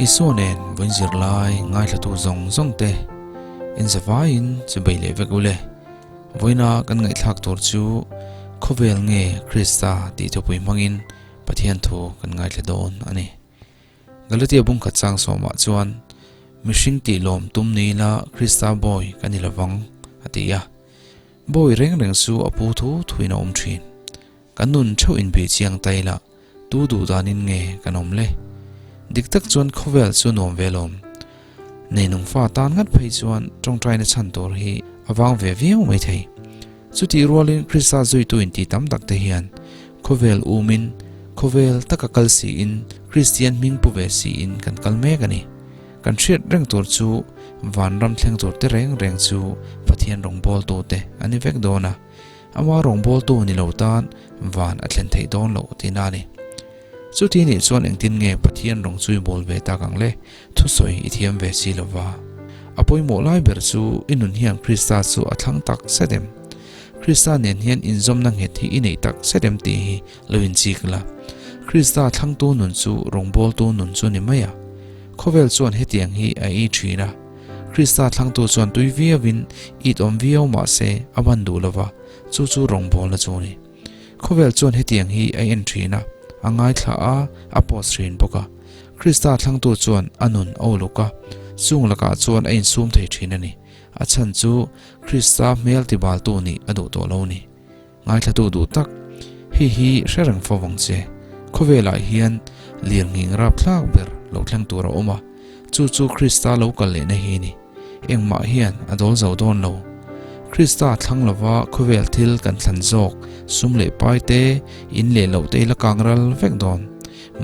Isua nen vawiin zirlai ngaithlatu zawng zawng te in zavaiin chubei leh vek ule. Vawiina kan ngaihthlak tur chu khawvel nge Krista tih thupui hmangin Pathian thu kan ngaithla dawn a ni. Galatia bungkhat chang sawmah chuan mihring tih lawm tum ni ila Krista bawi ka ni lovang a ti a. Bawi reng reng chu a pu thu thuin a awm thin. Kan nun theuh inbih chiang ta ila tu duh danin nge kan awm le? Dik tak chuan khawvel chu nuam ve lawm. Neinung fa tan ngat phei chuan tawngtaina chhan tur hi a vang ve viau mai thei. Chutih rualin Krista zuitu inti tam tak te hian khawvel umin, khawvel taka kal siin Kristian hming pu ve siin kan kal mek a ni. Kan hriat reng tur chu vanram thleng tur te reng reng chu Pathian rawngbawltu te a ni vek dawn a. Ama rawngbawltu ni lo tan van a thlen theih dawn loh tihna a ni. Chuti nih chuan engtin nge Pathian rawng chu i bawl ve tak ang le? Thusawi i thiam ve si lo va. A pawimawh lai ber chu i nun hian Krista chu a thlang tak zet em? Krista nen hian inzawmna nghet hi i neih tak zet em tih hi lo inchik la. Krista thlangtu nun chu rawngbawltu nun chu ni mai a. Khawvel chuan hetiang hi a ei thin a. Krista thlangtu chuan tui viauin it awm viau mah se a ban duh lova, chu chu rawngbawlna chu a ni. Khawvel chuan hetiang hi a en thin a, a ngaithla a, a post thin bawk a. Krista thlangtu chuan a nun a uluk a, chung lakah chuan a insum thei thin a ni. A chhan chu Krista hmel tibaltu nih a duh tawh lo a ni. Ngaithlatu duh tak, hei hi hre reng fo vang che. Khawvelah hian lirnghing rapthlak ber lo thleng tur a awm a, chu chu Krista lo kal lehna hi a ni. Engmah hian a dawl zo dawn lo. Krista thlang lova khawvel thil kan thlan zawk, sum leh pai te, in leh loh te i la kang ral vek dawn.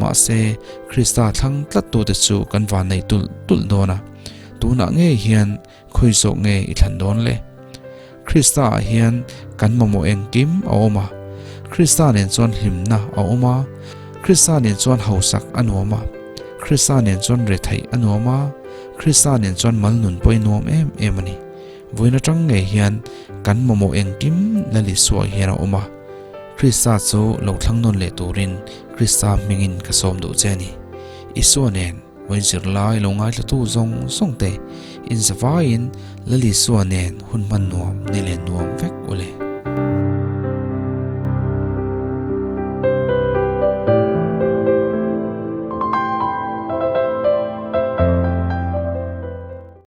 Mahse, Krista thlang tlattute chu kan van nei tulh tulh dawn a. Tunah ngei hian Khawi zawk nge i thlan dawn le? Krista ah hian kan mamawh engkim a awm a. Krista nen chuan hlimna a awm a. Krista nen chuan hausak a nuam a. Krista nen chuan retheih a nuam a. Krista nen chuan mal nun pawh i nuam em em a ni. Vawiin atang ngei hian kan mamawh engkim Lal Isua hian a awm a. Krista chu lo thlang nawn leh turin Krista hmingin ka sawm duh che a ni. Isua nen. Vawiin zirlai lo ngaithlatu zawng zawng te inzavaiin Lal Isua nen hun hman nuam ni leh nuam vek u le.